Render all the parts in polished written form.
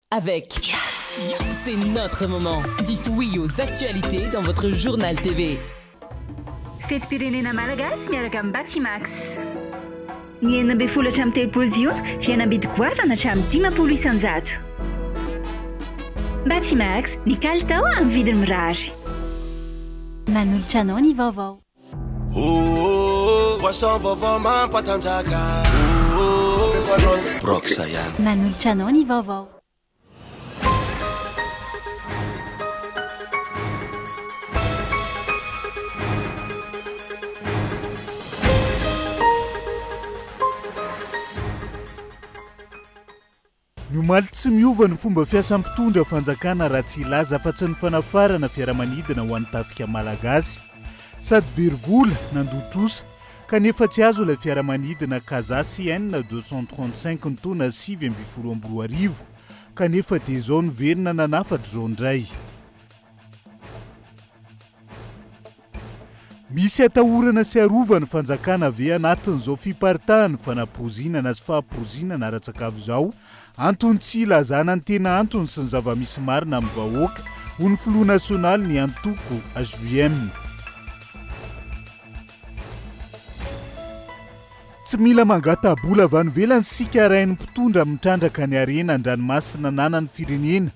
Avec C'est notre moment. Dites oui aux actualités dans votre journal TV. Fetim-pirenena malagasy miaraka amin'ny Batimax. Ny 16 hatramin'ny 30 jiona, fihenam-bidy goavana hatramin'ny 50%. Batimax, ny kalitao amin'ny vidiny mirary. Manolotra anao ny vaovao. Oh, boisson vaovao mampatanjaka. Oh, Brox ihany. Manolotra anao ny vaovao. Ny omaly tsy miova ny fomba fiasan'ny mpitondra fanjakana raha tsy hilaza afa-tsy ny fanafarana fiaramanidina ho an'ny tafika malagasy. Sady very vola, nandoa trosa, kanefa tsy azo ilay fiaramanidina Casa CN 235 ny taona 2019, kanefa dia izao niverina nanafatra izao indray. Misy atahorana sy arovan'ny fanjakana ve anatin'izao fiparitahan'ny fanapoizinana sy fahapoizinana ara-tsakafo izao? Antony tsy ilazana ny tena antony sy ny zava-misy marina amin'ny vahoaka, hoy ny filoha nasionaly ny antoko hvm. Tsy mila mangata-bola avy any ivelany isika arahin'ny mpitondra mitrandraka ny harena an-dranomasina ananan'ny firenena,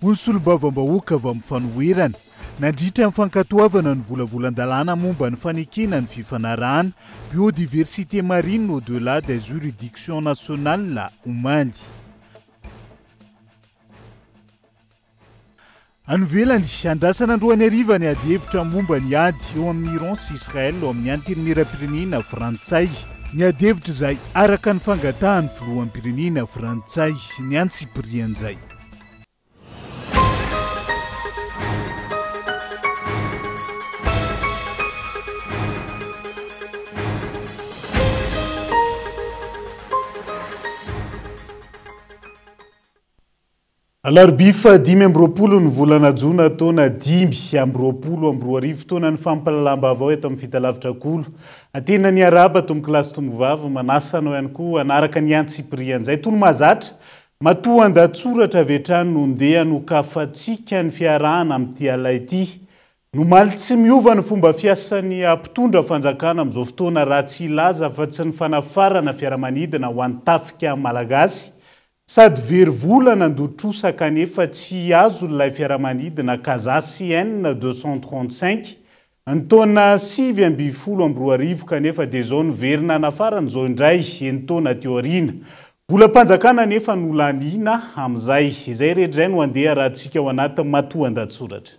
hoy ny solombavambahoaka avy amin'ny fanoherana. Nandritra ny fankatoavana ny volavolan-dalàna momba ny fanekena ny fifanarahana Biodiversité marine au-delà des juridictions nationales omaly. Any ivelany, andrasana androany hariva ny adihevitra momba ny ady eo amin'i Iran sy Israel ao amin'ny Antenimierampirenena frantsay. Ny adihevitra izay araka ny fangatahan'ny filoham-pirenena frantsay ny antsipirian'izay. Alarobia faha 25 ny volana jona taona 2025, fotoanan'ny fampahalalam-baovao eto amin'ny Fitalavitra Kolo. Tena niarahaba tompokolahy sy tompovavy, manasa anao ihany koa hanaraka ny antsipirian'izay. Toy ny mahazatra, Matoa an-dahatsoratra avy hatrany no ndeha hanokafantsika ny fiarahana amin'ity ala ity. Nomaly tsy miova ny fomba fiasan'ny mpitondra fanjakana amin'izao fotoana raha tsy hilaza afa-tsy ny fanafarana fiaramanidina ho an'ny tafika malagasy. Sady very vola nandoa trosa kanefa tsy azo ilay fiaramanidina Casa CN 235 Ny taona 2019 kanefa dia izao niverina hanafarana izao indray enin-taona aty aoriana. Volam-panjakana anefa no laniana amin'izay. Izay rehetra izay no andeha arahantsika ao anaty matoandatsoratra.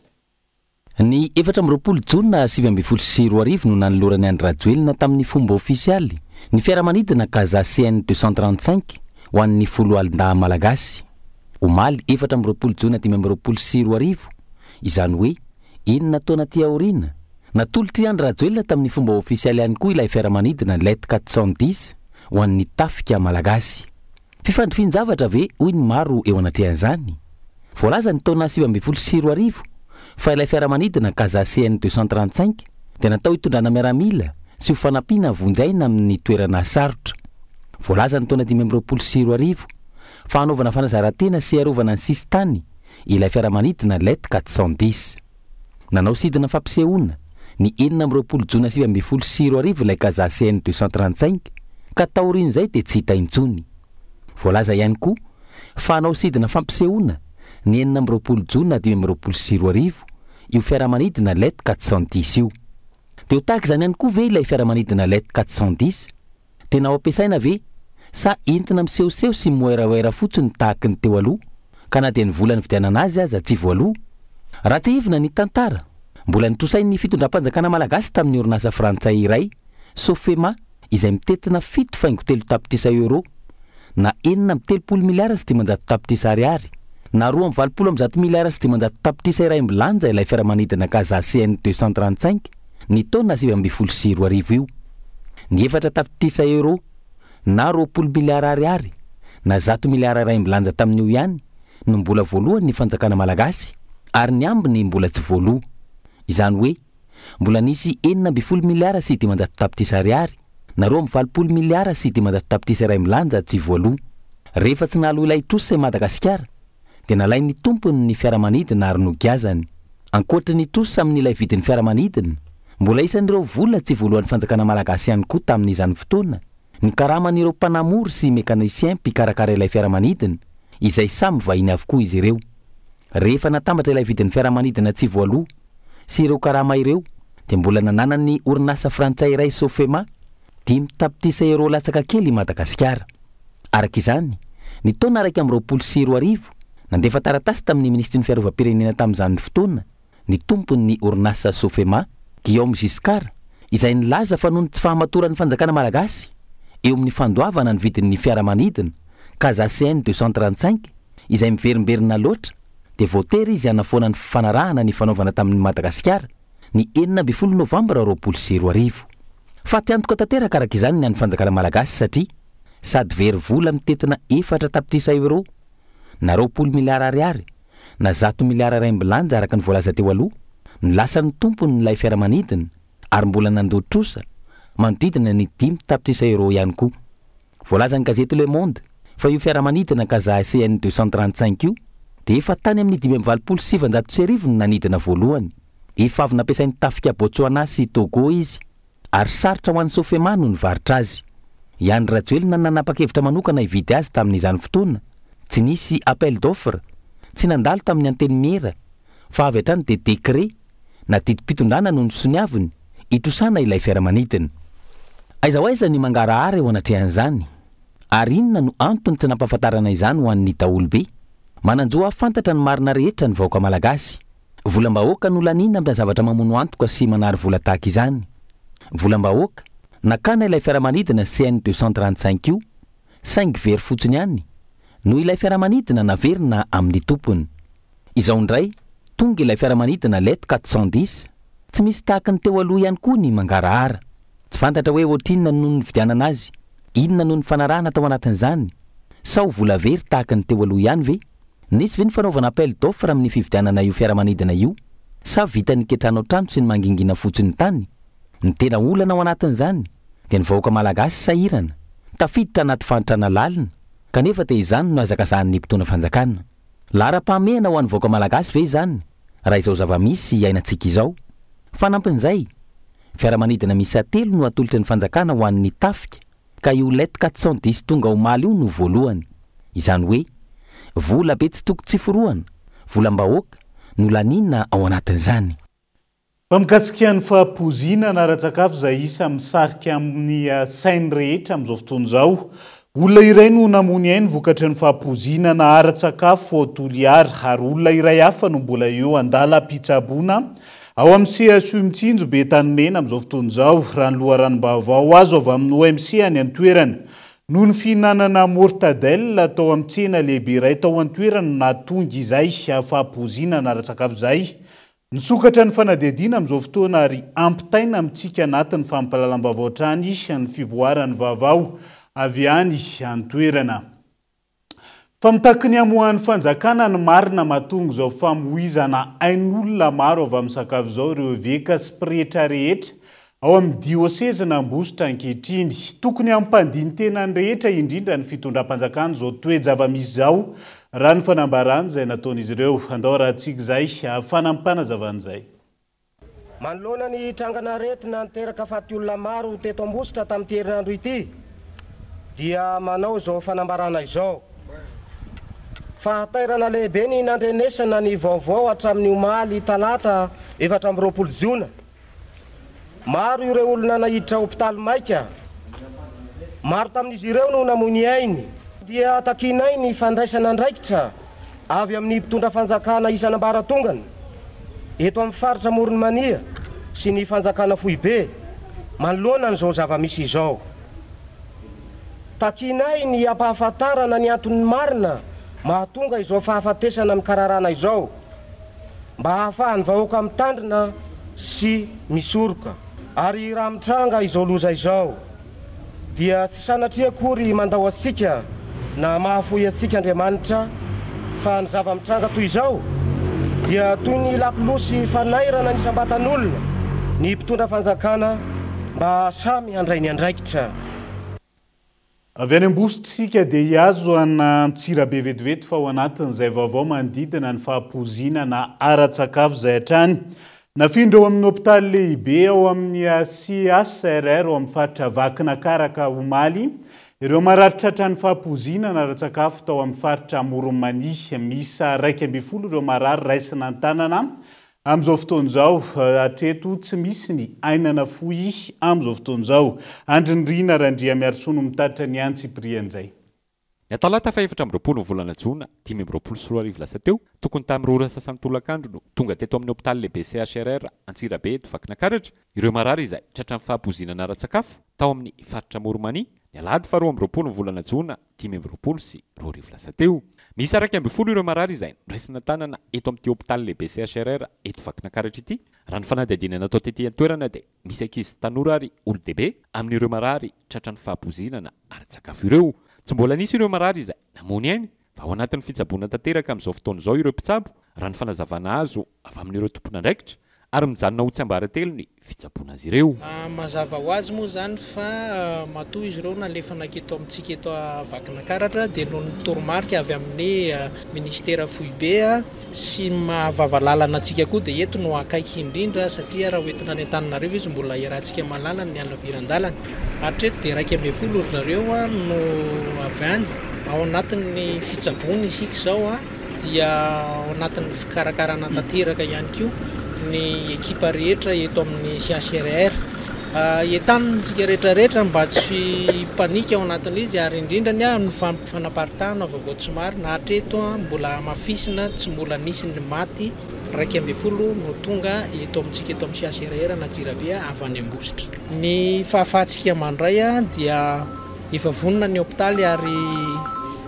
Ny 24 jona 2019 no nanoloran'i Andry Rajoelina tamin'ny fomba ofisialy ny fiaramanidina Casa CN 235 ho an'ny Foloalindahy Malagasy. Omaly 24 jona 2025, izany hoe Enina taona aty aoriana, natolotr'i Andry Rajoelina tamin'ny fomba ofisialy ihany koa ilay fiaramanidina Let 410 ho an'ny tafika malagasy. Fifandrifian-javatra ve hoy ny maro eo anatrehan'izany? Voalaza ny taona 2019 fa ilay fiaramanidina Casa CN 235 dia natao hitondrana miaramila sy ho fanampiana vonjy aina amin'ny toerana sarotra. Voalaza ny taona 2025 fa hanaovana fanazaran-tena sy hiarovana ny sisintany ilay fiaramanidina Let 410. Nanao sidina fampisehoana, ny 26 jona 2019 ilay Casa CN 235, ka taorian'izay dia tsy hita intsony. Voalaza ihany koa fa hanao sidina fampisehoana, ny 26 jona 2025, io fiaramanidina Let 410 io. Dia ho tahaka izany ihany koa ve ilay fiaramanidina Let 410? Tena ho ampiasaina ve sa entina misehoseho sy moeraoera fotsiny tahaky ny teo aloha ka na dia ny vola nividianana azy aza tsy voaloa? Raha tsiahivina ny tantara, mbola nitrosain'ny fitondram-panjakana malagasy tamin'ny orinasa frantsay iray, Sofema, izay mitentina 7,3 tapitrisa euros na 36 miliara sy 500 tapitrisa ariary na 182 miliara sy 500 tapitrisa iray milanja ilay fiaramanidina Casa CN 235 ny taona 2019 io. Ny 4 tapitrisa euros na 20 miliara ariary na 100 miliara iray milanja tamin'io ihany no mbola voalohan'ny fanjakana malagasy ary ny ambiny mbola tsy voaloa. Izany hoe mbola nisy 16 miliara sy 500 tapitrisa ariary na 82 miliara sy 500 tapitrisa iray milanja tsy voaloa. Rehefa tsy nahaloa ilay trosa i Madagasikara. dia nalain'ny tompony ny fiaramanidina ary nogiazany. Ankoatry ny trosa amin'ilay vidin'ny fiaramanidina, mbola isan'ireo vola tsy voalohan'ny fanjakana malagasy ihany koa tamin'izany fotoana ny karaman'ireo mpanamory sy mécanicien mpikarakara ilay fiaramanidina, izay samy vahiny avokoa izy ireo. Rehefa natambatra ilay vidin'ny fiaramanidina tsy voaloa sy ireo karama ireo dia mbola nananan'ny orinasa frantsay iray Sofema 5 tapitrisa euro latsaka kely i Madagasikara. Araka izany, ny taona 2021, nandefa taratasy tamin'ny minisitry ny fiarovam-pirenena tamin'izany fotoana ny tompon'ny orinasa Sofema, Guillaume Giscard, izay nilaza fa noho ny tsy fahamatoran'ny fanjakana malagasy eo amin'ny fandoavana ny vidin'ny fiaramanidina Casa CN 235 izay miverimberina loatra dia voatery izy hanafoana ny fifanarahana ny fanaovana tamin'ny Madagasikara ny 16 novambra 2020. Faty antoka tanteraka araka izany ny an'ny fanjakana malagasy satria sady very vola mitentina 4 tapitrisa euro na 20 miliara ariary na 100 miliara iraimbilanja araka ny voalaza teo aloha no lasan'ny tompony ilay fiaramanidina ary mbola nandoa trosa manodidina ny 5 tapitrisa euro ihany koa. Voalazan'ny gazety Le Monde fa io fiaramanidina Casa CN 235 io dia efa tany amin'ny 1985 no nanidina voalohany. Efa avy nampiasain'ny tafika Botswana sy Togo izy ary sarotra ho an'ny Sofema no nivarotra azy. I Andry Rajoelina nanapa-kevitra manokana hividy azy tamin'izany fotoana, tsy nisy appel d'offre, tsy nandalo tamin'ny antenimiera fa avy hatrany dia décret na didim-pitondrana no nosoniaviny hitrosana ilay fiaramanidina. Aiza ho aiza ny mangarahara eo anatrehan'izany? Ary inona no antony tsy nampahafantarana izany ho an'ny daholobe? Manan-jo hahafantatra ny marina rehetra ny vahoaka malagasy. Volam-bahoaka no laniana amina zavatra mamono antoka sy manary vola tahaka izany. Volam-bahoaka, nakana ilay fiaramanidina CN 235 io, saingy very fotsiny ihany noho ilay fiaramanidina naverina amin'ny tompony. Izao indray, tonga ilay fiaramanidina Let 410, tsy misy tahaka ny teo aloha ihany koa ny mangarahara. Tsy fantatra hoe ohatrinona no nividianana azy, inona no nifanarahana tao anatin'izany, sao vola very tahaka ny teo aloha ihany ve? Nisy ve ny fanaovana appel d'offre amin'ny fividianana io fiaramanidina io sa vita ny kiantrano an-trano sy ny mangingina fotsiny tany? Ny tena olana ao anatin'izany dia ny vahoaka malagasy sahirana, tafiditra anaty fahantrana lalina, kanefa dia izany no hazakazahan'ny mpitondra fanjakana. Laharam-pahamehana ho an'ny vahoaka malagasy ve izany raha izao zava-misy iainantsika izao? Fanampin'izay, fiaramanidina miisa telo no atolotry ny fanjakana ho an'ny tafika ka io Let 410 tonga omaly io no voalohany. Izany hoe vola be tsy toko tsy forohana, volam-bahoaka no laniana ao anatin'izany. Fa mikasika ny fahapoizinana ara-tsakafo izay isa misarika amin'ny sainy rehetra amin'izao fotoana izao, olona iray no namoy ainy vokatry ny fahapoizinana ara-tsakafo ao Toliara ary olona iray hafa no mbola eo an-dalam-pitsaboana ao amin'ny CHU Mitsinjo Betanimena amin'izao fotoana izao, raha ny loharanom-baovao azo avy amin'ny OMC any an-toerana. Noho ny fihinanana mortadelle tao amin'ny tsena lehibe iray tao an-toerana no nahatonga izay fahapoizinana ara-tsakafo izay. Nisokatra ny fanadihadiana amin'izao fotoana ary ampitaina amintsika anatin'ny fampahalalam-baovao hatrany ny fivoaran'ny vaovao avy any an-toerana. Fa mitaky ny hamoahan'ny fanjakana ny marina mahatonga izao famoizana ain'olona maro avy amin'ny sakafo izao ireo eveka sy pretra rehetra ao amin'ny diôsezina Ambositra ankehitriny. Tokony hampandini-tena ny rehetra indrindra ny fitondram-panjakana izao toe-java-misy izao raha ny fanambarana izay nataon'izy ireo. Andao rahantsika izay fanampanazavan'izay. Manoloana ny trangana aretina niteraka faty olona maro teto Ambositra tamin'ity herinandro ity dia manao izao fanambarana izao. Fahatairana lehibe ny nandrenesana ny vaovao hatramin'ny omaly talata 24 jona. Maro ireo olona naiditra hopitaly maika. Maro tamin'izy ireo no namoy ny ainy. Dia takinay ny fandraisana andraikitra avy amin'ny mpitondra fanjakana isan'ambaratongany eto amin'ny faritra Amoron'i Mania sy ny fanjakana foibe manoloana an'izao zava-misy izao. Takinay ny hampahafantarana ny antony marina mahatonga izao fahafatesana mikararana izao mba hahafahan'ny vahoaka mitandrina sy misoroka. Ary raha mitranga izao loza izao dia tsy sanatria akory mandao antsika na mahafoy antsika Andriamanitra fa ny zava-mitranga toy izao dia toy ny lakolosy fanairana ny isam-batan'olona ny mpitondra fanjakana mba samy handray ny andraikitra. Avy any Ambositra isika dia hihazo an'Antsirabe vetivety fa ao anatin'izay vaovao manodidina ny fahapoizinana ara-tsakafo izay hatrany. Nafindra ao amin'ny hopitaly lehibe ao amin'ny CHRR ao amin'ny faritra Vakinakaraka omaly ireo marary tratran'ny fahapoizinana ara-tsakafo tao amin'ny faritra Amoron'i Mania. Miisa 11 ireo marary raisina an-tanana Amin'izao fotoana izao, hatreto tsy misy ny aina nafoy amin'izao fotoana izao. Andry Nirina Randriamiarisoa no mitatitra ny antsipirian'izay. Ny talata faha 24 ny volana jona 2025 lasa teo, tokony tamin'ny 2 ora sasany tolakandro no tonga teto amin'ny hopitaly lehibe CHRR Antsirabe eto Vakinankaratra ireo marary izay tratran'ny fahapoizinana ara-tsakafo tao amin'ny faritra Amoron'i Mania ny alahady faha 22 ny volana jona 2025 lasa teo. Miisa 11 ireo marary izay noraisina an-tanana eto amin'ity hopitaly lehibe CHRR eto Vakinankaratra ity. Raha ny fanadihadiana natao tety an-toerana dia misy ankizy sy tanora ary olon-dehibe amin'ireo marary tratran'ny fahapoizinana ara-tsakafo ireo. Tsy mbola nisy ireo marary izay namoy ny ainy fa ao anatin'ny fitsaboana tanteraka amin'izao fotoana izao ireo mpitsabo raha ny fanazavana azo avy amin'ireo tompon'andraikitra ary mijanona ho tsiambaratelo ny fitsaboana azy ireo. Mazava ho azy moa izany fa matoa izy ireo nalefa nanketo amintsika eto Vakinankaratra dia noho ny toromarika avy amin'ny minisitera foibe sy ny maha vavalalana antsika koa dia eto no akaiky indrindra satria raha hoentina any Antananarivo izy mbola iarahantsika mahalala ny halaviran-dalana. Hatreto dia 11 ry zareo no avy any. Ao anatin'ny fitsaboana isika izao. dia ao anatin'ny fikarakarana tanteraka ihany koa ny ekipa rehetra eto amin'ny CHRR. Entanina isika rehetra rehetra mba tsy hipanika ao anatin'izy ary indrindra ny amin'ny fanaparitahana vaovao tsy marina. Hatreto mbola hamafisina tsy mbola nisy ny maty 11 no tonga eto amintsika eto amin'ny CHRR an'Antsirabe avy any Ambositra. Ny fahafahantsika mandray dia efa vonona ny hopitaly ary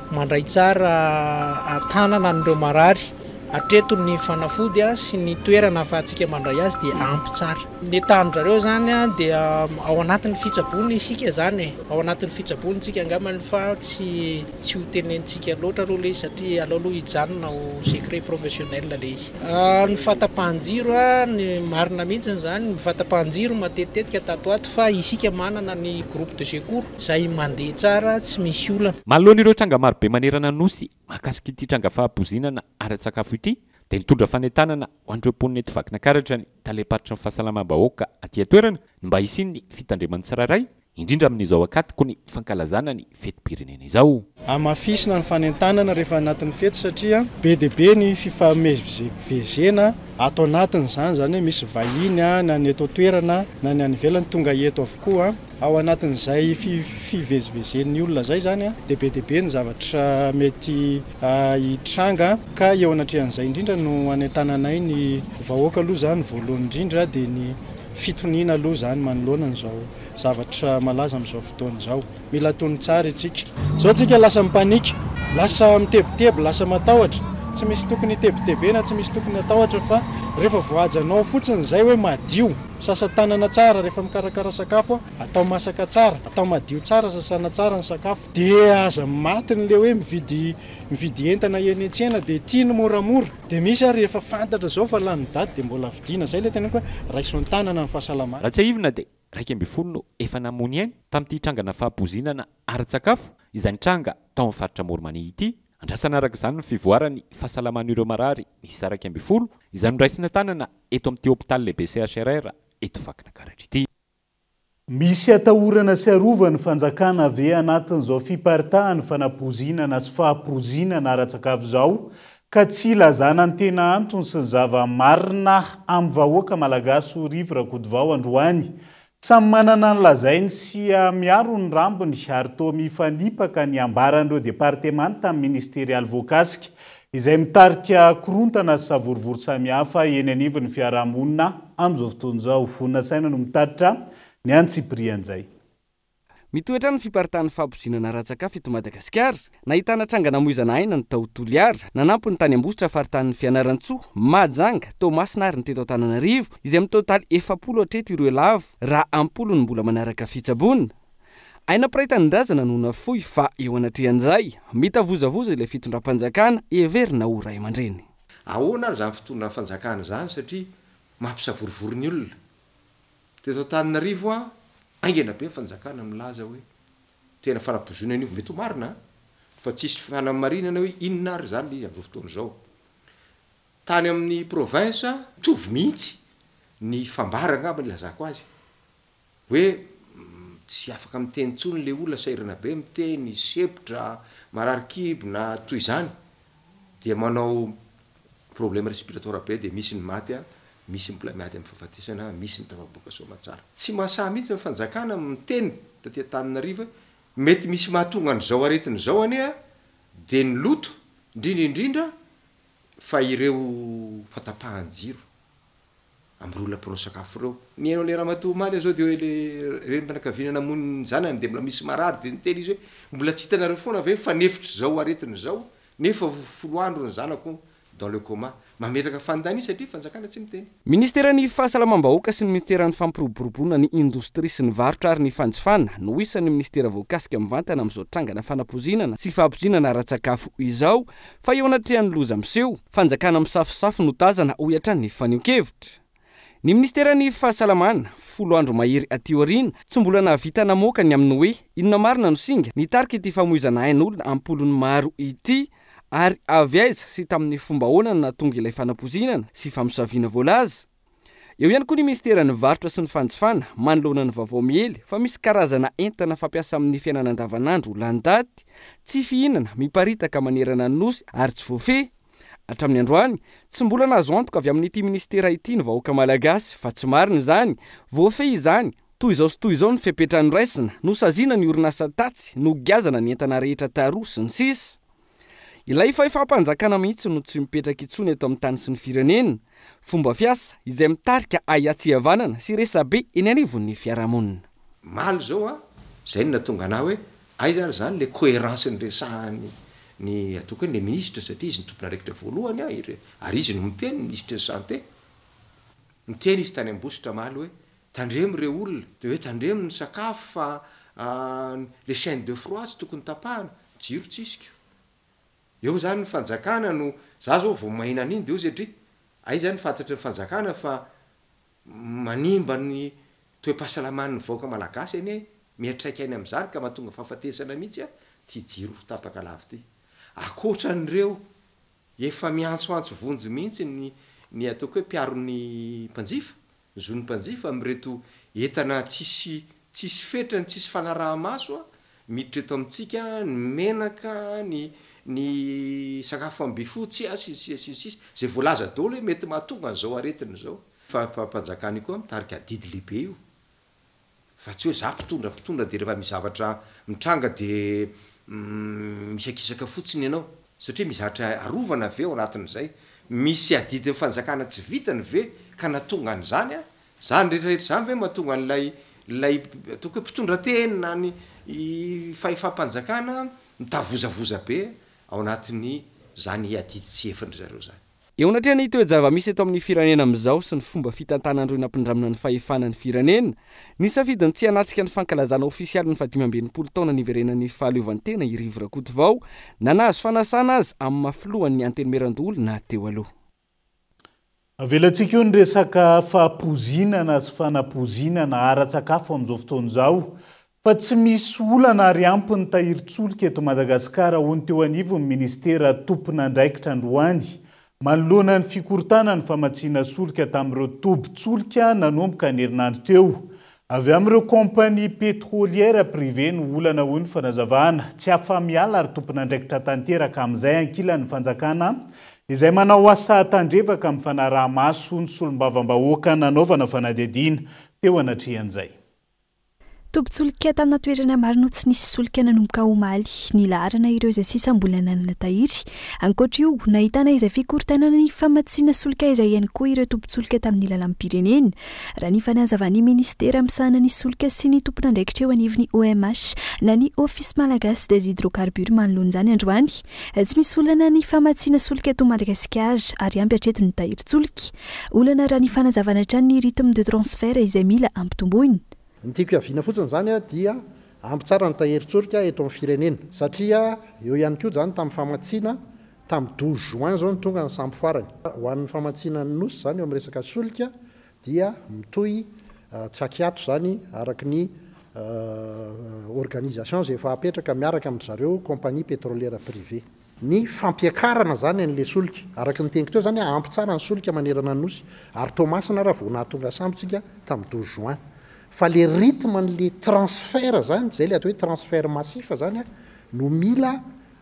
Mandray tsara an-tanana an'ireo marary. Hatreto ny fanafody sy ny toerana ahafahantsika mandray azy dia ampy tsara. Ny entanin-dRareo izany dia ao anatin'ny fitsaboana isika izany e. Ao anatin'ny fitsaboana isika angambany fa tsy tsy ho tenenintsika loatra aloha ilay izy satria aleo aloha hijanona ho secret professionnel ilay izy. Ny fahatapahan-jiro, ny marina mihitsy izany, ny fahatapahan-jiro matetitetika tato ho ato fa isika manana ny groupe de secours. Izay mandeha tsara tsy misy olana. Manoloana ireo tranga marobe manerana ny Nosy mahakasika ity tranga fahapoizinana ara-tsakafo ity dia nitondra fanentanana ho an'ireo mponina eto Vakinankaratra ny talem-paritry ny fahasalamam-bahoaka aty an-toerana ny mba hisian'ny fitandreman'ny tsirairay indrindra amin'izao ankatoky ny fankalazana ny fetim-pirenena izao. Hamafisina ny fanentanana rehefa anatin'ny fety satria be dia be ny fifamezivezena ato anatin'izany, izany hoe misy vahiny na ny eto an-toerana na ny any ivelany tonga eto avokoa. Ao anatin'izay fivezivezen'ny olona izay izany dia be dia be ny zavatra mety hitranga ka eo anatrehan'izay indrindra no hanentananay ny vahoaka aloha izany voalohany indrindra dia ny fitoniana aloha izany manoloana an'izao zavatra malaza amin'izao fotoana izao. Mila tony tsara isika. Izao tsika lasa mi-panique, lasa mitebiteby, lasa matahotra. Tsy misy tokony hitebitebena, tsy misy tokony hatahotra fa rehefa voahajanao fotsiny izay hoe madio. Sasa tanana tsara rehefa mikarakara sakafo, atao masaka tsara, atao madio tsara, sasana tsara ny sakafo. Dia aza matin'le hoe mividy mividy entana eny an-tsena dia tia ny moramora. Dia misy ary efa fantatra izao fa lany daty dia mbola vidiana. Izay ilay teneniko hoe raiso an-tanana ny fahasalamana. Raha tsiahivina dia 11 no efa namoy ny ainy tamin'ity trangana fahapoizinana ara-tsakafo izay nitranga tao amin'ny faritra Amoron'i ity. Andrasana araka izany ny fivoaran'ny fahasalaman'ireo marary miisa 11 izay noraisina an-tanana eto amin'ity hopitaly lehibe CHRR eto Vakinankaratra ity. Misy atahorana sy arovan'ny fanjakana ve anatin'izao fiparitahan'ny fanapoizinana sy fahapoizinana ara-tsakafo izao ka tsy ilazana ny tena antony sy ny zava-marina amin'ny vahoaka malagasy hoy Rivo Rakotovao androany Samy manana ny lazainy sy miaro ny rambony ary toa mifanipaka ny ambaran'ireo departemanta ministerialy voakasika, izay mitarika korontana sy savorovoro samihafa eny anivon'ny fiarahamonina amin'izao fotoana izao. Vonona saina no mitatitra ny antsipirian'izay. Mitohy hatrany ny fiparitahan'ny fahapoizinana ara-tsakafo eto Madagasikara. Nahitana tranga namoizana aina ny tao Toliara, nanampy ny tany Ambositra faritanin'i Fianarantsoa, Mahajanga, Toamasina ary ny teto Antananarivo, izay mitotaly 40 hatreto ireo lavo raha am-polony mbola manaraka fitsaboana. Aina mpiray tanindrazana no nafoy fa eo anatrehan'izay, mitavozavoza ilay fitondram-panjakana heverina ho ray aman-dreny. Ahoana ary izany fitondran'ny fanjakana izany satria mampisavorovoro ny olona? Teto Antananarivo an, haingana be ny fanjakana milaza hoe. Tena fanapozonana io. Mety ho marina an! Fa tsisy fanamarinana hoe inona ary izany ilay izy amin'izao fotoana izao. Tany amin'ny province, mitovy mihitsy ny fambara angamba ny ilazako azy. Hoe tsy afaka miteny intsony ilay olona, sahirana be miteny, sempotra, marary kibo na toy izany. Dia manao problème respiratoire be dia misy ny maty an, misy ny mbola miady amin'ny fahafatesana, misy ny tafaboaka soamantsara. Tsy mahasahy mihitsy ny fanjakana miteny taty Antananarivo hoe mety misy mahatonga an'izao aretina izao anie an, dia ny loto, indrindra indrindra fa ireo fatapahan-jiro amin'ireo olona mpanao sakafo ireo. Nihaino an'ilay ramatoa omaly aho izao dia hoe ilay renim-pianakaviana namono ny zanany dia mbola misy marary dia niteny izy hoe mbola tsy hitanareo foana ve fa nefitra izao aretina izao nefa folo andro ny zanako dans le coma. Mametraka fanontania satria fanjakana tsy miteny. Ministeran'ny Fahasalamam-bahoaka sy ny Ministeran'ny Fampiroboroboana ny Indostria sy ny Varotra ary ny Fanjifana no isan'ny minisitera voakasika mivantana amin'izao trangana fanapoizinana sy fahapoizinana ara-tsakafo izao fa eo anatrehan'ny loza miseho, fanjakana misafosafo no tazana, hoy hatrany ny fanehoan-kevitra. Ny minisiteran'ny Fahasalamana, folo andro mahery aty aoriana, tsy mbola nahavita namoaka ny amin'ny hoe inona marina no singa nitarika ity famoizana ain'olona am-polony maro ity ary avy aiza sy tamin'ny fomba ahoana no nahatonga ilay fanapoizinana sy famosaviana voalaza. Eo ihany koa ny minisiteran'ny Varotra sy ny Fanjifana manoloana ny vaovao miely fa misy karazana entana fampiasa amin'ny fiainana andavanandro lany daty, tsy fihinana, miparitaka manerana ny Nosy ary tsy voafehy. Hatramin'ny androany, tsy mbola nahazo antoka avy amin'ity minisitera ity ny vahoaka malagasy fa tsy marina izany, voafehy izany, toy izao sy toy izao ny fepetra noraisina, nosaziana ny orinasa tatsy, nogiazana ny entana rehetra taroa, sy ny sisa. Ilay fahefam-panjakana mihitsy no tsy mipetraka intsony eto amin'ny tany sy ny firenena. Fomba fiasa izay mitarika ahiahy tsy hihavanana sy resabe eny anivon'ny fiarahamonina. Omaly izao an, izay no nahatonga anah hoe aiza ary izany ilay coherence niresahany ny ataoko hoe ny ministre satria izy no tompon'andraikitra voalohany an, ary izy no miteny, ny minisitry ny santé. Niteny izy tany Ambositra omaly hoe tandremo ireo olona, dia hoe tandremo ny sakafo fa les chaines de froid tsy tokony tapahana. Jiro tsisy ko. Eo zany ny fanjakana no, za zao vao mahena an'iny de eo satria aiza ny fantatry ny fanjakana fa manimba ny toe-pahasalaman'ny vahoaka malagasy anie miantraika any amin'izany ka mahatonga fahafatesana mihitsy a ty jiro tapaka lava ty. Akoatran'ireo efa miantsoantso vonjy mihitsy ny ny ataoko hoe mpiaro ny mpanjifa Zon'ny mpanjifa amin'ireto entana tsisy tsisy fetrany, tsisy fanaraha-maso miditra eto amintsika, ny menaka, ny ny sakafo ambifotsy sy ny sisa sy ny sisa, izay voalaza daholo hoe mety mahatonga an'izao aretina izao. Fahefam-panjakana io koa mitarika adidy lehibe io. Fa tsy hoe za mpitondra mpitondra dia rehefa misy zavatra mitranga dia misakisaka fotsiny ianao. Satria misy zavatra arovana ve ao anatin'izay? Misy adidin'ny fanjakana tsy vitany ve ka nahatonga an'izany an? Izany rehetra rehetra izany ve mahatonga an'ilay ilay ataoko hoe mpitondra teny na ny fahefam-panjakana mitavozavoza be ao anatin'izany adidy tsy efin-dry zareo izany? Eo anatrehan'ny toe-java-misy eto amin'ny firenena amin'izao sy ny fomba fitantanan'ireo nampindramina ny fahefana ny firenena, nisafidy ny tsy hanatrika ny fankalazana ofisialy ny fahadimy-amby-enimpolo taona niverenan'ny fahaleovantena i Rivo Rakotovao, na nahazo fanasana aza amin'ny maha filohan'ny Antenimierandoholona teo aloha. Avelantsika eo ny resaka fahapoizinana sy fanapoizinana ara-tsakafo amin'izao fotoana izao Fa tsy misy olana ary ampy ny tahirin-tsolika eto Madagasikara hoy ny teo anivon'ny minisitera tompon'andraikitra androany manoloana ny fikorontanan'ny famatsiana solika tamin'ireo tobin-tsolika nanomboka ny herinandro teo. Avy amin'ireo compagnie pétrolière privée no olana hoy ny fanazavana. Tsy afa-miala ary tompon'andraikitra tanteraka amin'izay ankilan'ny fanjakana izay manao asa tandrevaka amin'ny fanaraha-maso ny solombavambahoaka nanaovana fanadihadiana teo anatrehan'izay. Tobin-tsolika tamina toerana maro no tsy nisy solika nanomboka omaly. Nilaharana ireo izay sisa mbola nanana tahiry. Ankoatra io, nahitana izay fikorontanana ny famatsiana solika izay ihany koa ireo tobin-tsolika tamin'ny lalam-pirenena. Raha ny fanazavan'ny minisitera misahana ny solika sy ny tompon'andraikitra eo anivon'ny OMH na ny Office Malagasy des Hydrocarbures manoloana izany androany, tsy misy olana ny famatsiana solika eto Madagasikara ary ampy hatreto ny tahirin-tsolika. Olana raha ny fanazavana hatrany ny rythme de transfert izay mila ampitomboina. Ny tiako hiaviana fotsiny izany dia ampy tsara ny tahirin-tsolika eto amin'ny firenena satria eo ihany koa izany tamin'ny famatsiana tamin'ny douze juin izao no tonga ny sambo farany. Ho an'ny famatsiana ny Nosy izany eo amin'ny resaka solika dia mitohy tsy ankiato izany araka ny Organisation izay efa apetraka miaraka amin-dry zareo compagnie pétrolière privée. Ny fampiakarana izany an'ilay solika. Araka ny teniko teo izany ampy tsara ny solika manerana ny Nosy ary Toamasina ara vao nahatonga sambo tsika tamin'ny 12 juin. Fa le rythme an'le transfert izany, izay le atao hoe transfert massif izany no mila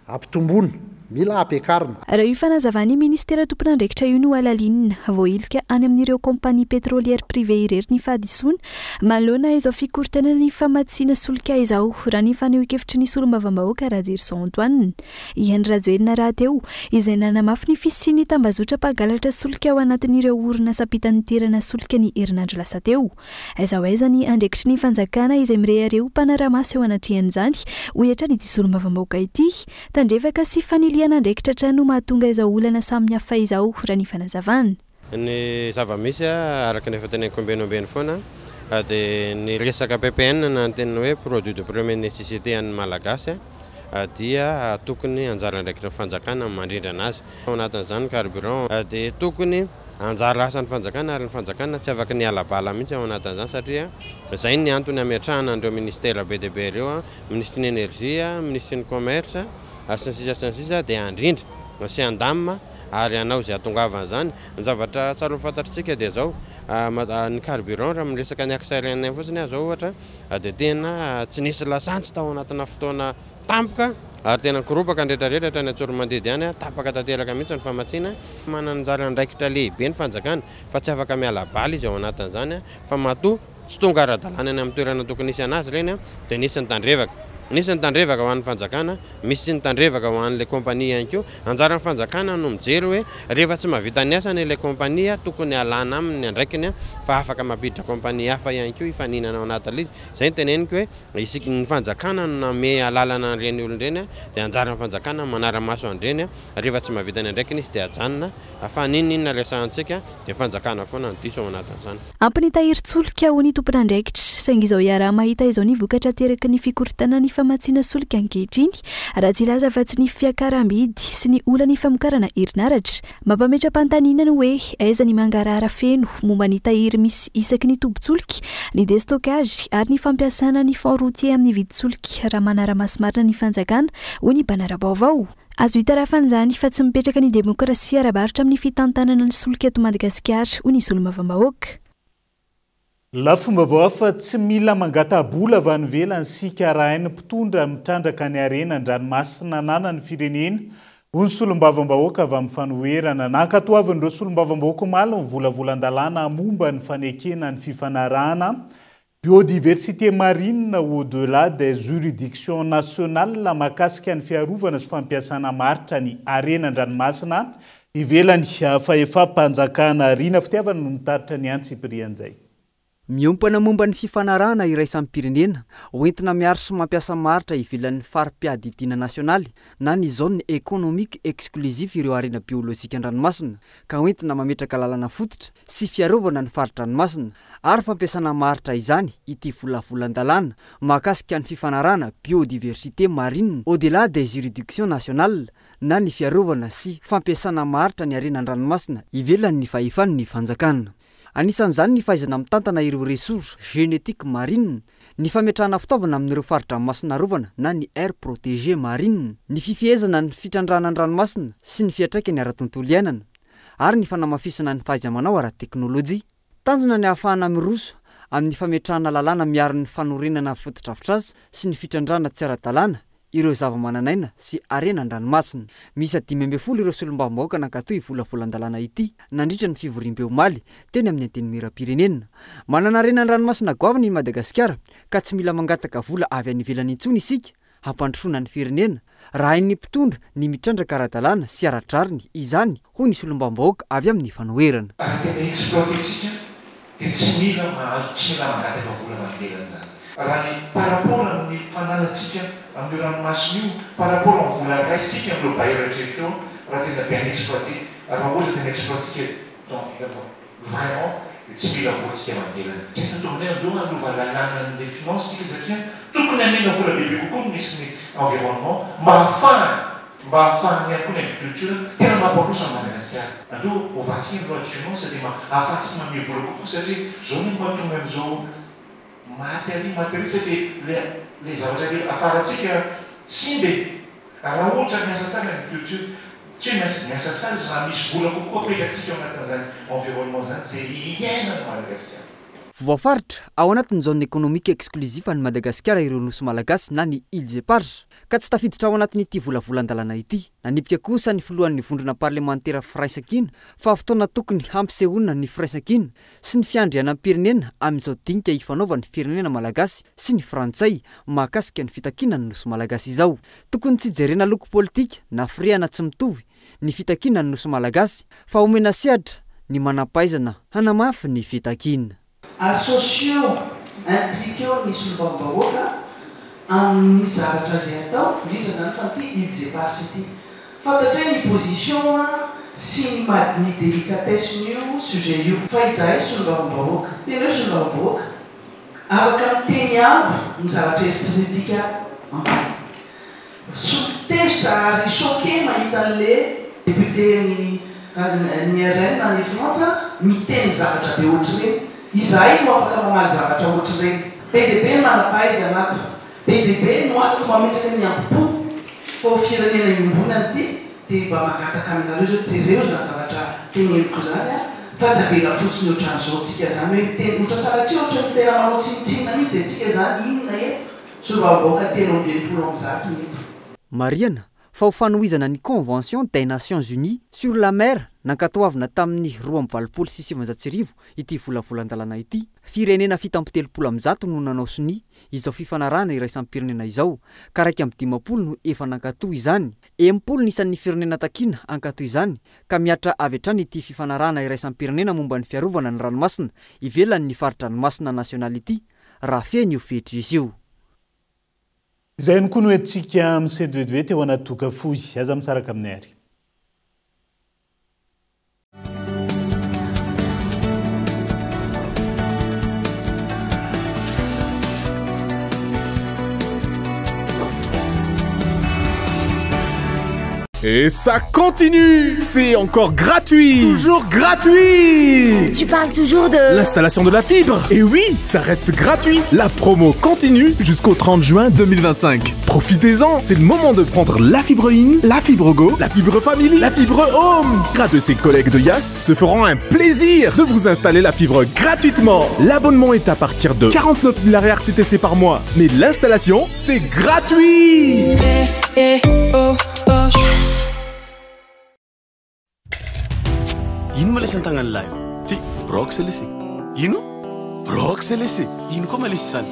Ampitomboina, mila ampiakarina. Raha io fanazavan'ny minisitera tompon'andraikitra io no halalinina, voahilika any amin'ireo compagnie pétrolière privée irery ny fahadisoana manoloana izao fikorontanana ny famatsiana solika izao, raha ny fanehoan-kevitry ny solombavambahoaka Rajerison Antoine. I Andry Rajoelina rahateo, izay nanamafy ny fisian'ny tambazotra mpangalatra solika ao anatin'ireo orinasam-pitanterana solika ny herinandro lasa teo. Aiza ho aiza ny andraikitry ny fanjakana izay mirehareha ho mpanara-maso eo anatrehan'izany, hoy hatrany ity solombavambahoaka ity. Tandrevaka sy fanilihana andraikitra hatrany no mahatonga izao olana samihafa izao, raha ny fanazavana. Ny zava-misy, araka ny efa teneniko ombieny ombieny foana, dia ny resaka ppn na ny teny hoe produit de première nécessité an'ny Malagasy dia tokony anjara andraikitry ny fanjakana ny mandrindrana azy. Ao anatin'izany ny carburant dia tokony Anjara asan'ny fanjakana ary ny fanjakana tsy afaka ny hiala bala mihitsy ao anatin'izany satria izay ny antony hametrahana an'ireo ministera be dia be ireo, minisitry ny energie, minisitry ny commerce sy ny sisa sy ny sisa dia handrindra sy handamina ary hanao izay hahatongavan'izany. Ny zavatra tsara ho fantatr'tsika dia izao, ny carburant raha miresaka ny axe aérien fotsiny aho izao ohatra dia tena tsy nisy lasantsy tao anatina fotoana Tampoka ary tena nikoropaka ny rehetra rehetra hatrany Antsoromandidy any, tapaka tanteraka mihitsy ny famatsiana. Manana anjara andraikitra lehibe ny fanjakana fa tsy afaka miala bala izy ao anatin'izany fa matoa tsy tonga ara-dalàna any amin'ny toerana tokony hisy an'azy ireny dia nisy ny tandrevaka. Nisy ny tandrevaka ho an'ny fanjakana, misy ny tandrevaka ho an'ilay compagnie ihany koa. Anjaran'ny fanjakana no mijery hoe rehefa tsy mahavita ny asany ilay compagnie tokony alana aminy ny andraikiny fa afaka mampiditra compagnie hafa ihany koa hifaninana ao anatin'ilay izy. Izay no teneniko hoe Isika, ny fanjakana no nanome alalana an'ireny olona ireny dia anjaran'ny fanjakana ny manara-maso an'ireny, rehefa tsy mahavita ny andraikiny izy dia ajanona, fa n'inon'inona resahantsika dia ny fanjakana foana no diso ao anatin'izany. Ampy ny tahirin-tsolika ho ny tompon'andraikitra, saingy izao iaraha-mahita izao ny vokatra ateraky ny fikorontanan'ny famatsiana solika ankehitriny, raha tsy hilaza afa-tsy ny fiakaram-bidy sy ny olan'ny famokarana herinaratra. Mampametra-panontaniana ny hoe aiza ny mangarahara feno momba ny tahiry misy isaky ny tobin-tsolika, ny destockage ary ny fampiasana ny fonds routier amin'ny vidin-tsolika raha manara-maso marina ny fanjakana, hoy ny mpanara-baovao. Azo itarafana izany fa tsy mipetraka ny demokrasia ara-barotra amin'ny fitantanana ny solika eto Madagasikara, hoy ny solombavambahoaka. Lafim-baovao hafa, tsy mila mangata-bola avy any ivelany isika raha hain'ny mpitondra mitrandraka ny harena an-dranomasina ananan'ny firenena, hoy ny solombavambahoaka avy amin'ny fanoherana. Nankatoavin'ireo solombavambahoaka omaly ny volavolan-dalàna momba ny fanekena ny fifanarahana Biodiversité marine au delà des juridictions nationales mahakasika ny fiarovana sy fampiasana maharitra ny harena an-dranomasina Ivelany, fahefam-panjakana. Rina Fitiavana no nitaritra ny antsipirian'izay. Miompana momba ny fifanarahana iraisam-pirenena hoentina miaro sy mampiasa maharitra ivelan'ny fari-piadidiana nasionaly na ny zone économique exclusive ireo harena biolojika an-dranomasina ka hoentina mametraka lalana fototra sy fiarovana ny fari-dranomasina ary fampiasana maharitra izany ity volavolan-dalàna mahakasika ny fifanarahana biodiversité marine au-delà des juridictions nationales na ny fiarovana sy fampiasana maharitra ny harena an-dranomasina ivelan'ny fahefan'ny fanjakana. Anisan'izany ny fahaizana mitantana ireo ressources génétiques marines, ny fametrahana fitaovana amin'ireo fari-dranomasina arovana na ny aires protégées marines, ny fifehezana ny fitrandrahana ny ranomasina sy ny fiantraikany ara-tontolo iainana, ary ny fanamafisana ny fahaiza-manao ara-teknolojia. Tanjona ny hahafahana miroso amin'ny fametrahana lalàna miaro ny fanorenana fotodrafitrasa sy ny fitrandrahana tsy ara-dalàna ireo zavamananaina sy harena an-dranomasina. Miisa 15 ireo solombavambahoaka nankatoa io volavolan-dalàna ity nandritra ny fivoriambe omaly teny amin'ny Antenimierampirenena. Manana harena an-dranomasina goavana i Madagasikara ka tsy mila mangataka vola avy any ivelany intsony isika hampandrosoana ny firenena, raha hain'ny mpitondra ny mitrandraka ara-dalàna sy ara-drariny izany, hoy ny solombavambahoaka avy amin'ny fanoherana. Raha tena exploiter-tsika dia tsy mila mahazo, tsy mila mangataka vola avy any ivelany izany. Raha ny par rapport amin'ny fananantsika amin'io ranomasina io, par rapport amin'ny vola raisintsika amin'ireo bailleurs rehetra ireo, raha tena bien exploiter, raha ohatra tena exploiter-tsika dans. Vraiment dia tsy mila vola tsika mandelana. Zay no tokony hoe andeha hanova lalàna ny finance tsika satria tokony hamena vola bebe kokoa ny ministre ny environnement mba hahafahany mba hahafahany ihany koa ny agriculture tena mampandroso an'i Madagasikara. Andeha hovantsika ny loi de finance dia mba hahafahantsika manome vola kokoa satria zao no mahatonga an'izao. Maty ary maty ary satria le le zavatra le afarantsika simba e! Raha ohatra miasa tsara ny culture, tsy hoe miasa miasa tsara izy raha misy vola kokoa apetratsika ao anatin'izany environnement zany zay iainan'i Madagasikara. Voafaritra ao anatin'ny zone économique exclusive an'i Madagasikara ireo nosy malagasy na ny Îles Éparses ka tsy tafiditra ao anatin'ity volavolan-dalàna ity. Nanipika kosa ny filohan'ny vondrona parlemantera Firaisankina fa fotoana tokony hampisehoana ny firaisankina sy ny fiandrianam-pirenena amin'izao dinika ifanaovan'ny firenena malagasy sy ny frantsay mahakasika ny fitakiana ny nosy malagasy izao. Tokony tsy jerena loko politika na firehana tsy mitovy ny fitakiana ny nosy malagasy fa omena sehatra ny manampahaizana hanamafy ny fitakiana. Associeo, impliqueo ny solombavambahoaka amin'ny zavatra izay atao, indrindra izany fa ity Îles Éparses ity. Fantatray ny position sy ny maha ny délicatesse-n'io sujet io. Fa izahay solombavambahoaka, tena hoe solombavambahoaka, afaka miteny avo ny zavatra eritreretintsika ambany. Soa tezitra ary choqué mahita an'le député ny ny RN any Frantsa miteny zavatra be ohatr'ireny. Izahay no afaka mamaly zavatra ohatr'ireny. Be dia be ny manam-pahaizana ato. Be dia be no afaka mametraka ny ambo-po fa ho firenena iombonana ity dia mba mangataka aminareo zao jereo izany zavatra teneniko izany a! Fa tsy avela fotsiny ohatran'izao tsika izany hoe miteny ohatra sanatria ohatran'ny tena manao tsinontsinona mihitsy dia tsika izany inona eto? Solombavambahoaka 163 ny eto. Marihana fa ho fanohizana ny Convention des Nations Unies sur la mer nankatoavina tamin'ny 1982 ity volavolan-dalàna ity. Firenena 137 no nanao sonia izao fifanarahana iraisam-pirenena izao ka 51 no efa nankatoa izany. 60 ny isan'ny firenena takiana hankatoa izany ka mihatra avy hatrany ity fifanarahana iraisam-pirenena momba ny fiarovana ny ranomasina ivelan'ny fari-dranomasina nasionaly ity raha feno io fetra izy io. Izay ihany koa no entintsika misento vetivety ao anaty toaka fohy. Aza misaraka aminay ary. Et ça continue C'est encore gratuit Toujours gratuit Tu parles toujours de... L'installation de la fibre Et oui, ça reste gratuit La promo continue jusqu'au 30 juin 2025. Profitez-en C'est le moment de prendre la fibre in, la fibre go, la fibre family, la fibre home Grâce de ses collègues de Yas se feront un plaisir de vous installer la fibre gratuitement L'abonnement est à partir de 49 000 RTTC par mois. Mais l'installation, c'est gratuit eh, oh, oh. Yes. Ino ma lesy an-tagnan'lahy io? Ty, brox lesy. Ino? Brox lesy. Ino koa ma lesy izany?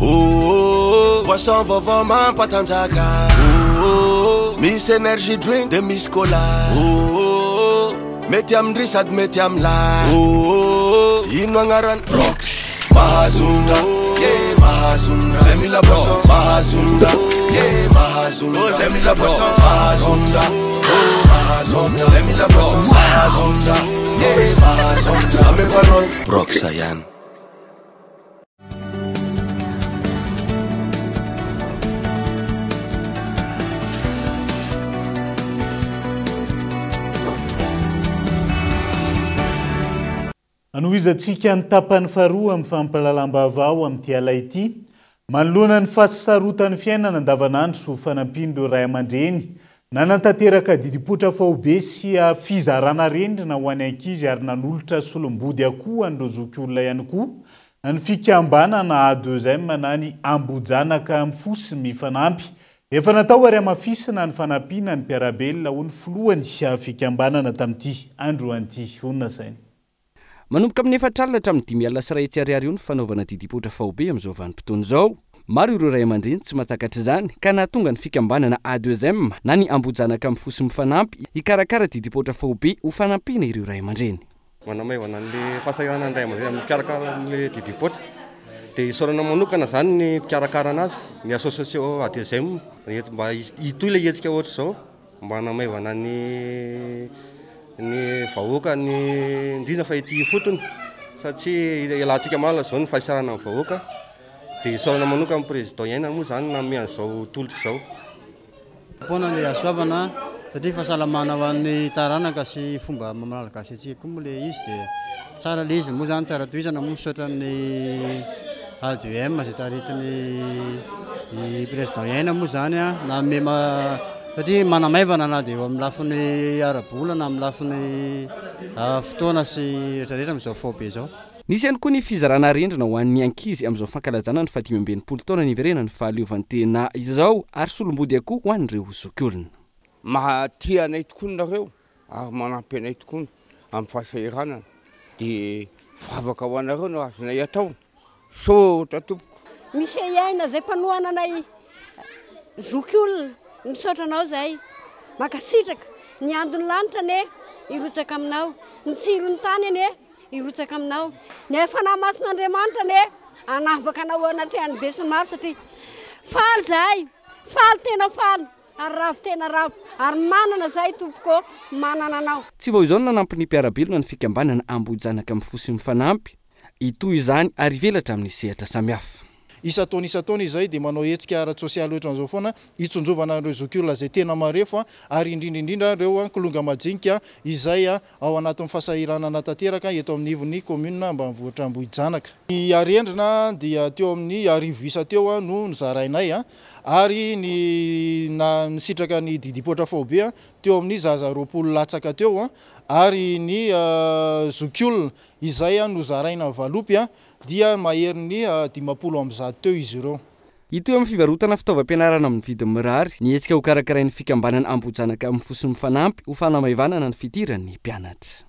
Oh, oh, oh, boisson vaovao mampatanjaka. Oh, oh, oh, misy energy drink de misy cola. Oh, oh, oh, mety amin-dry sady mety amin'lahy. Oh, oh, oh, ino agnarany? Brox. Mahazondra, yeah, mahazondra. Zay mila boisson, mahazondra, yeah, mahazondra. Zay mila boisson, mahazondra, oh, mahazondra. Zay mila boisson, mahazondra, yeah, mahazondra. Ameko anao, Brox ihany. Hanohizantsika ny tapany faharoa amin'ny fampahalalam-baovao amin'ity ala ity. Manoloana ny fahasarotan'ny fiainana andavanandro ho fanampian'ireo ray aman-dreny nanatanteraka didim-poitra faobe sy fizarana rendrina ho an'ny ankizy ary nanolotra solombody akoho ho an'ireo zokiolona ihany koa ny fikambanana A2M na ny Ambohijanaka Mifoha sy Mifanampy. Efa natao ary hamafisina ny fanampiana ny mpiara-belona hoy ny filohan'ny fikambanana tamin'ity androany ity. Hoy ny lazainy. Manomboka amin'ny efatra alina hatramin'ny 105 ariary eo ny fanaovana didim-poitra faobe amin'izao vanim-potoana izao. Maro ireo ray aman-dreny tsy mahatakatra izany ka nahatonga ny fikambanana A2M na ny Ambohijanaka Mifoha sy Mifanampy hikarakara didim-poitra faobe ho fanampiana ireo ray aman-dreny. Manamaivana an'ilay fahasahiranan'ny ray aman-dreny amin'ny mikarakara an'ilay didim-poitra. Dia isaorana manokana izany ny mpikarakara anazy, ny association A2M, mba hitohy ilay hetsika ohatr'izao. Mba hanamaivana ny ny vahoaka ny indrindra fa ety ifotony satria ialatsika malina izao ny fahasahiranan'ny vahoaka dia isaorana manokana ny président Iaina moa izany nanome an'izao tolotra izao. Foana ny hasoavana satria fahasalamana ho an'ny taranaka sy fomba maha malagasy antsika koa moa ilay izy dia tsara ilay izy moa izany tsara tohizana moa misaotra ny. ADEM izay taritin'ny Président Aina moa izany nanome satria manamaivana na dia eo amin'ny lafiny ara-bola na amin'ny lafiny fotoana sy rehetra rehetra amin'izao faobe izao. Nisy ihany koa ny fizarana rindrina ho an'ny ankizy amin'izao fankalazana ny fahadimy amby enimpolo taona niverenan'ny fahaleovantena izao ary solombody akoho ho an'ireo zokiolona. Mahatia anay tokoa nareo ary manampy anay tokoa amin'ny fahasahiranana, dia vavaka ho anareo no azonay atao. Misaotra tompoko. Misy aina zay mpanohana anay zokiolona, misaotra anao zay, mankasitraka. Ny andon'ny lanitra anie hirotsaka aminao, ny tsiron'ny tany anie hirotsaka aminao, ny Fanahy Masin'Andriamanitra anie hanavaka anao eo anatrehan'ny besinimaro, satria faly zahay, faly tena faly ary ravo tena ravo, ary manana zahay tompoko, manana anao. Tsy vao izao no nanampy ny mpiara-belona ny fikambanana Ambohijanaka Mifoha sy Mifanampy. Hitohy izany ary hivelatra amin'ny sehatra samihafa. Isan-taona isan-taona izay dia manao hetsika ara-tsosialy ohatran'izao foana hitsonjovana ireo zokiolona izay tena marefo ary indrindra indrindra ireo kilonga majinika izay ao anatin'ny fahasahiranana tanteraka eto amin'ny ivon'ny kaominina ambanivohitra Ambohijanaka. Ny arendrina dia teo amin'ny 1000 isa teo no nozarainay ary ny na nisitraka ny didipoitra faobe teo amin'ny zaza 20 latsaka teo ary ny zokiolona izay nozaraina valopy dia maherin'ny 150 teo izy ireo. Hitohy amin'ny fivarotana fitaovam-pianarana amin'ny vidiny mirary ny hetsika ho karakarain'ny fikambanana Ambohijanaka Mifoha sy Mifanampy ho fanamaivanana ny fidiran'ny mpianatra.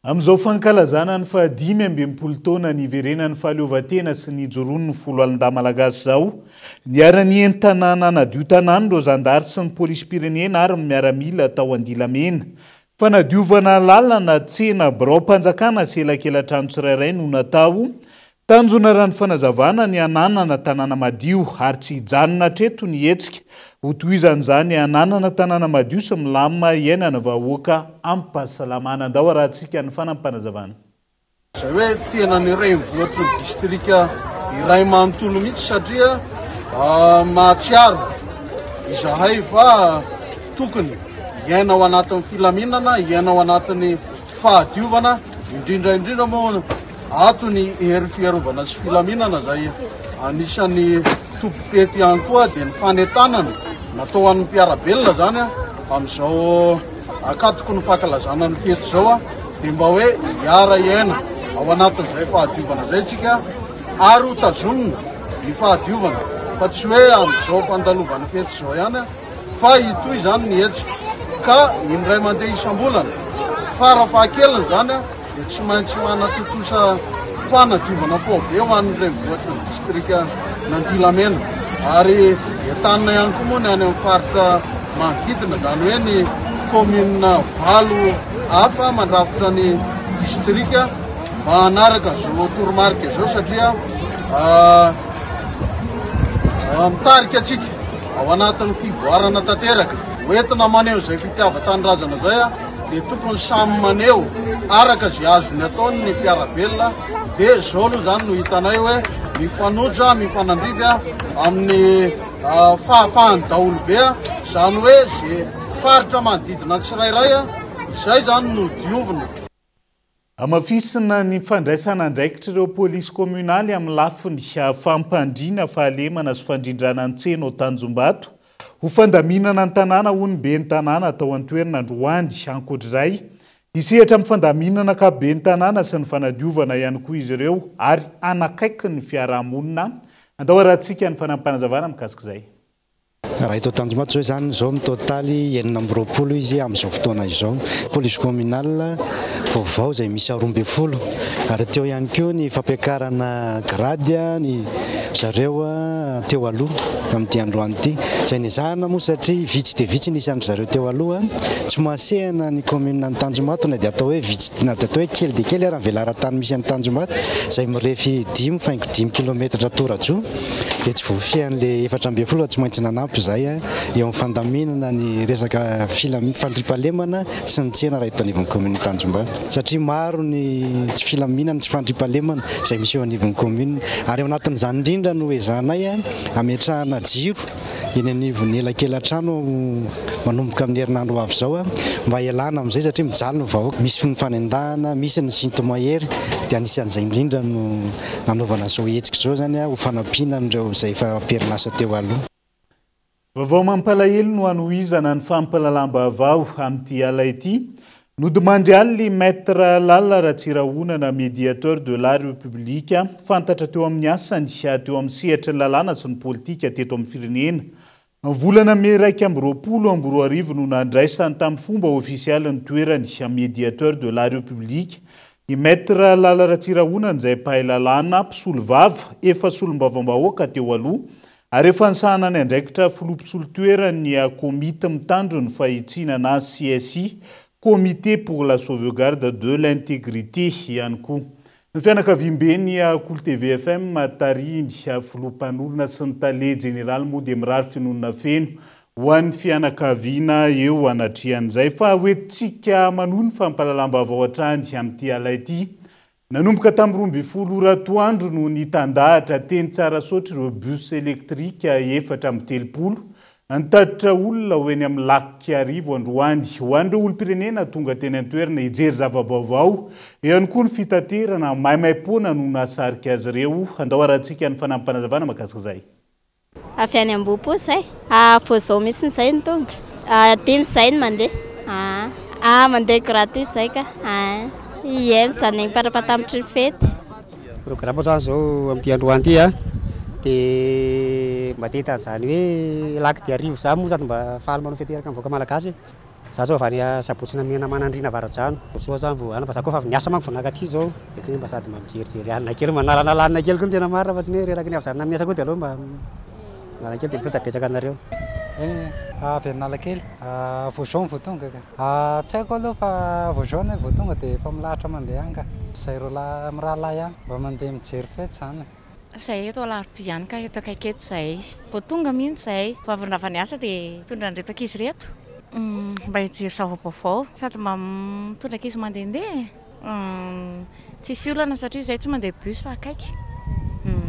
Amin'izao fankalazana ny fahadimy amby enimpolo taona niverenan'ny fahaleovantena sy ny nijoroan'ny foloalindahy malagasy izao, niara-nientana nanadio tanàna ireo zandary sy ny polisim-pirenena ary ny miaramila tao Andilamena. Fanadiovana lalana, tsena, birao-panjakana sy elakela-trano tsirairay no natao. Tanjona raha ny fanazavana ny hananana tanàna madio, ary tsy hijanona hatreto ny hetsika. Hotohizan'izany hananana tanàna madio sy milamina iainana vahoaka am-pahasalamana. Andao arahantsika ny fanampanazavana. Izay hoe tena ny renivohitry ny distrika iray manontolo mihitsy, satria mahatsiaro izahay fa tokony hiaina ao anatin'ny filaminana, hiaina ao anatin'ny fahadiovana, indrindra indrindra moa ato ny hery fiarovana sy filaminana izay anisan'ny tompom-pety ihany koa, dia ny fanentanana natao ho an'ny mpiara-belona izany amin'izao ankatoky ny fankalazana ny fety izao, dia mba hoe hiara-hiaina ao anatin'izay fahadiovana izay tsika ary ho tazonina ny fahadiovana fa tsy hoe amin'izao fandalovan'ny fety izao ihany fa hitohy izany ny hetsika ka indray mandeha isam-bolana fara fahakeliny izany dia tsy maintsy manatontosa fanadiovana faobe ho an'ny renivohitry ny distrika n'Andilamena ary entanina ihany koa moa ny any amin'ny faritra manodidina, izany hoe ny commune valo hafa mandrafitra ny distrika mba hanaraka izao toromarika izao, satria mitarika antsika ao anatin'ny fivoarana tanteraka. Hoentina maneho izay fitiavan-tanindrazana izay dia tokony samy maneho araka izay azony ataony ny mpiara-belona, dia izao aloha izany no hitanay hoe mifanoja mifanandrify amin'ny fahafahan'ny daholobe, izany hoe izay faritra manodidina tsirairay izay izany no diovina. Hamafisina ny fandraisana andraikitra ireo polisy komonaly amin'ny lafiny fampandriana fahalemana sy fandrindrana ny tsena ao Tanjombato ho fandaminana ny tanàna, hoy ny ben'ny tanàna atao an-toerana androany. Ankoatr'izay, hisehatra amin'ny fandaminana ankapoben'ny tanàna sy ny fanadiovana ihany koa izy ireo ary hanakaiky ny fiarahamonina. Andao arahantsika ny fanampanazavana mikasik'izay. Raha eto Tanjombato izao izany izao mitotaly 26 izy amin'izao fotoana izao. Police communale vaovao izay misy 12 ary teo ihany koa ny fampiakarana grade ny zareo teo aloha amin'ity androany ity. Izay nezahana moa satria vitsy dia vitsy ny isan'ny zareo teo aloha. Tsy mahasehana ny commune ny Tanjombato na dia atao hoe vitsy na dia atao hoe kely dia kely ary ny velaran-tany misy an'i Tanjombato izay mirefy 5,5 kilometatra torajo. Dia tsy voafehin'ilay 14 fa tsy maintsy nanampy izahay eo amin'ny fandaminana ny resaka fandriampahalemana sy ny tsena raha eto anivon'ny commune Tanjombato, satria maro ny tsy filaminana, tsy fandriampahalemana izay misy eo anivon'ny commune, ary ao anatin'izany indrindra no ezahanay ametrahana jiro eny anivon'ny elakela-trano manomboka amin'ny herinandro ho avy izao mba hialana amin'izay, satria mijaly ny vahoaka, misy ny fanendahana, misy ny sinto-mahery. Dia anisan'izay indrindra no nanaovana izao hetsika izao izany ho fanampiana an'ireo izay efa am-perinasa teo aloha. Vaovao mampalahelo no hanohizana ny fampahalalam-baovao amin'ity ala ity. Nodimandry alina i Maître Lala Ratsirahonana, Médiateur de la République, fantatra teo amin'ny asany teo amin'ny sehatry ny lalàna sy ny politika teto amin'ny firenena. Ny volana mey 2021 no nandraisany tamin'ny fomba ofisialy ny toerany Médiateur de la République i Maître Lala Ratsirahonana izay mpahay lalàna, mpisolovava, efa solombavambahoaka teo aloha ary efa nisahana ny andraikitra filoha mpisolo toeran'ny komity mitandro ny fahitsiana na CSI, Comité pour la sauvegarde de l'intégrité, ihany koa. Ny fianakaviamben'ny Kolo TV FM tarihiny filoha mpanorina sy ny tale jeneraly moa dia mirary fiononana feno ho an'ny fianakaviana eo anatrehan'izay. Fa hoentintsika manohy ny fampahalalam-baovao hatrany amin'ity ala ity. Nanomboka tamin'ny 12 ora atoandro no nitandahatra teny Tsarasaotra ireo bus électrique 34 nitatitra olona ho eny amin'ny Lac Iarivo androany. Ho an'ireo olom-pirenena tonga teny an-toerana hijery zava-baovao, eo ihany koa ny fitaterana maimaimpoana no nahasarika azy ireo. Andao harahantsika ny fanampim-panazavana mahakasika izay. Avy any Ambohipo izay. Vao izao mihitsy izay no tonga. Dimy izay no mandeha. Mandeha gratuit izay ka. Ie, mijanona eny Parapatamitry ny fety. Programme zany zao amin'ity androany ity a, dia mba te hahita an'izany hoe Lac d'Iarivo zany moa sady mba faly manao fety araka ny vahoaka malagasy e. Za zao avy any Sabotsy Namehana Manandriana Avaradrano, soa zany vao any fa za koa efa avy niasa manko vao nankaty zao, dia tsy hoe mba sady mba mijerijery alina kely, manalanala alina kely koa no tena marina fa tsy ny hoe reraky ny avy zarina miasa koa dia aleo mba miala kely dia misaotra betsaka anareo. Eny e, avy Analakely, vao zao no vao tonga ka. Tsy haiko aloha fa vao zao anie vao tonga dia efa milahatra mandeha any ka. Zay roalahy mirahalahy ihany mba mandeha mijery fety zany e. Zahay eto Alarobia ihany ka eto akaiky eto zahay. Vao tonga mihitsy zahay. Vao avy nirava niasa dia nitondra an'ireto ankizy ireto mba hijery zava-baovao sady mba mitondra ankizy mandehandeha e. Tsisy olana satria zahay tsy mandeha bus fa akaiky.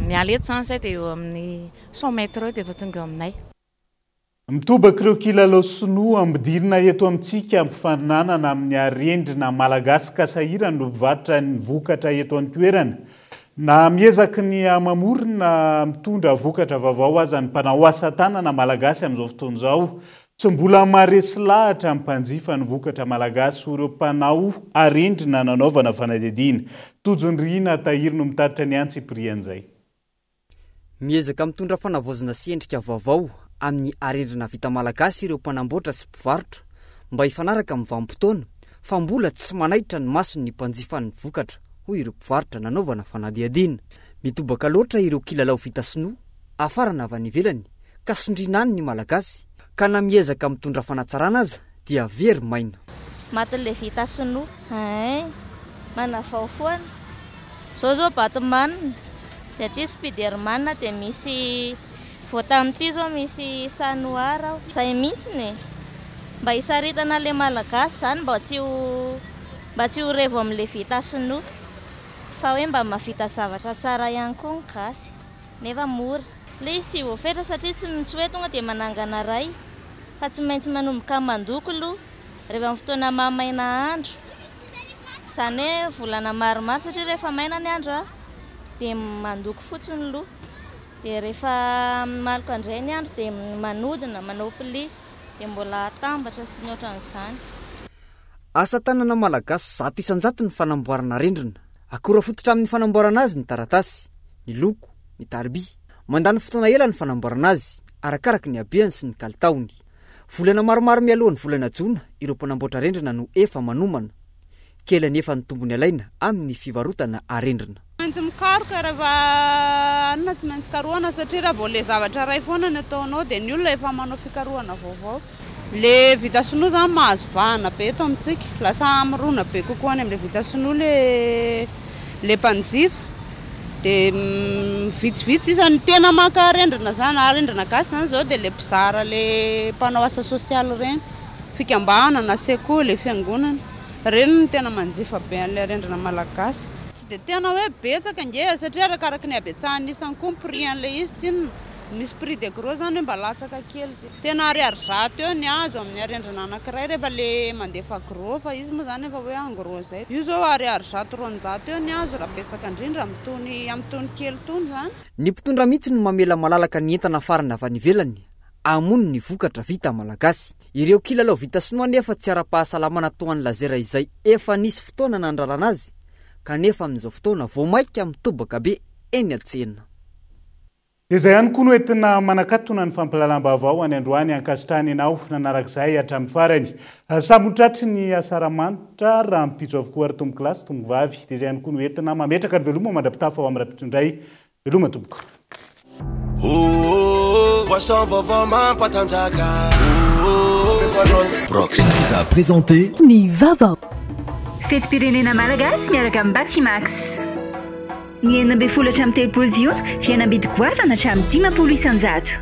Miala eto izany zahay dia eo amin'ny cent mètres eo dia efa tonga eo aminay. Mitobaka ireo kilalao sinoa ampidirina eto amintsika ampifaninanana amin'ny arendrina malagasy ka sahirana ireo mpivarotra ny vokatra eto an-toerana. Na miezaky ny mamorona mitondra vokatra vaovao aza ny mpanao asa tanana malagasy amin'izao fotoana izao, tsy mbola maharesy lahatra ny mpanjifa ny vokatra malagasy ho ireo mpanao arendrina nanaovana fanadihadiana. Tojo Nirina Tahiry no mitatitra ny antsipirian'izay. Miezaka mitondra fanavaozana sy endrika vaovao amin'ny arendrina vita malagasy ireo mpanamboatra sy mpivarotra mba hifanaraka amin'ny vanim-potoana fa mbola tsy manaitra ny mason'ny mpanjifa ny vokatra, hoy ireo mpivarotra nanaovana fanadihadiana. Mitobaka loatra ireo kilalao vita sinoa hafarana avy any ivelany ka sondriana any ny Malagasy ka na miezaka mitondra fanatsarana aza dia very maina. Matin'ilay vita sinoa hein! Manavao foana. Zao zao Batman, dia aty Spiderman dia misy vao tamin'ity zao misy chat noir ao. Zay mihitsiny e! Mba hisaritana le Malagasy zany mba tsy ho mba tsy ho revo amin'le vita sinoa fa hoe mba mahavita zavatra tsara ihany koa ny gasy nefa mora. Le izy tsy voafetra satria tsy tsy hoe tonga dia manangana ray fa tsy maintsy manomboka mandoko aloha rehefa amin'ny fotoana maha maina andro. Izany hoe volana maromaro satria rehefa maina ny andro dia mandoko fotsiny ny loha. Dia rehefa maloka indray ny andro dia manodina, manao pli, dia mbola atambatra sy ny ohatran'izany. Asa tanana malagasy 100% ny fanamboarana rindrina. Akora fototra amin'ny fanamboarana azy ny taratasy, ny loko, ny tariby. Mandany fotoana ela ny fanamboarana azy, arakaraka ny habehany sy ny kalitaony. Volana maromaro mialoha ny volana jona ireo mpanamboatra arendrina no efa manomana. Kely anefa ny tombony alaina amin'ny fivarotana arendrina. Tsy maintsy mikaroka rehefa anona tsy maintsy karohana satria raha vao le zavatra iray foana ny ataonao dia ny olona efa manao fikarohana vaovao. Le vita sinoa zany mahazo vahana be eto amintsika, lasa mirona be kokoa any amle vita sinoa le le mpanjifa dia vitsivitsy sisa ny tena maka arendrina zany, arendrina gasy zany zao dia le mpizara le mpanao asa sosialy ireny, fikambanana, sekoly, fiangonana, ireny no tena manjifa be an'ilay arendrina malagasy. Tsy dia tena hoe betsaka ange e, satria arakaraky ny habetsahan'ny isany koa ny prix an'ilay izy tsinona. Misy prix de gros zany hoe mba latsaka kely. Tena ariary 100 eo ny azo amin'ny arendrina anankiray rehefa le mandefa gros fa izy moa zany efa hoe en gros zay. Io zao ariary 100 200 eo ny azo raha betsaka indrindra amin'itony amin'itony kely itony zany. Ny mpitondra mihitsy no mamela malalaka ny entana afarana avy any ivelany hamono ny vokatra vita malagasy. Ireo kilalao vita sinoa anefa tsy ara-pahasalamana toa an'ny laser izay efa nisy fotoana nandrarana azy kanefa amin'izao fotoana vao mainka mitobaka be eny an-tsena. Dia izay ihany koa no entina manakatona ny fampahalalam-baovao any androany ankasitrahana ianao nanarak'izay hatramin'ny farany. Samy ho tratry ny asaramanitra rahampitso avokoa ary tompoko lahy sy tompoko vavy. Dia izay ihany koa no entina mametraka ny veloma mandra-pitafa ho amin'ny rahampitso indray. Veloma tompoko. Ooh boisson vaovao mampatanjaka ooh Brox vous a présenté Ny vaovao. Fetim-pirenena malagasy miaraka amin'ny Batimax. Ny 16 hatramin'ny 30 jiona, fihenam-bidy goavana hatramin'ny 50%.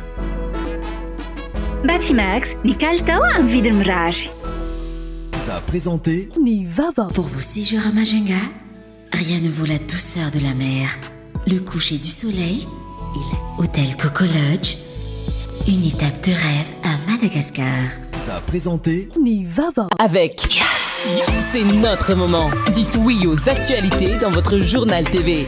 Batimax, ny kalitao amin'ny vidiny mirary. Vous a présenté Ny vaovao. Pour vos séjours à Majunga, rien ne vaut la douceur de la mer, le coucher du soleil et la Hôtel Coco Lodge, une étape de rêve à Madagascar. Vous a présenté Ny vaovao. Avec Yes. C'est notre moment. Dites oui aux actualités dans votre journal TV.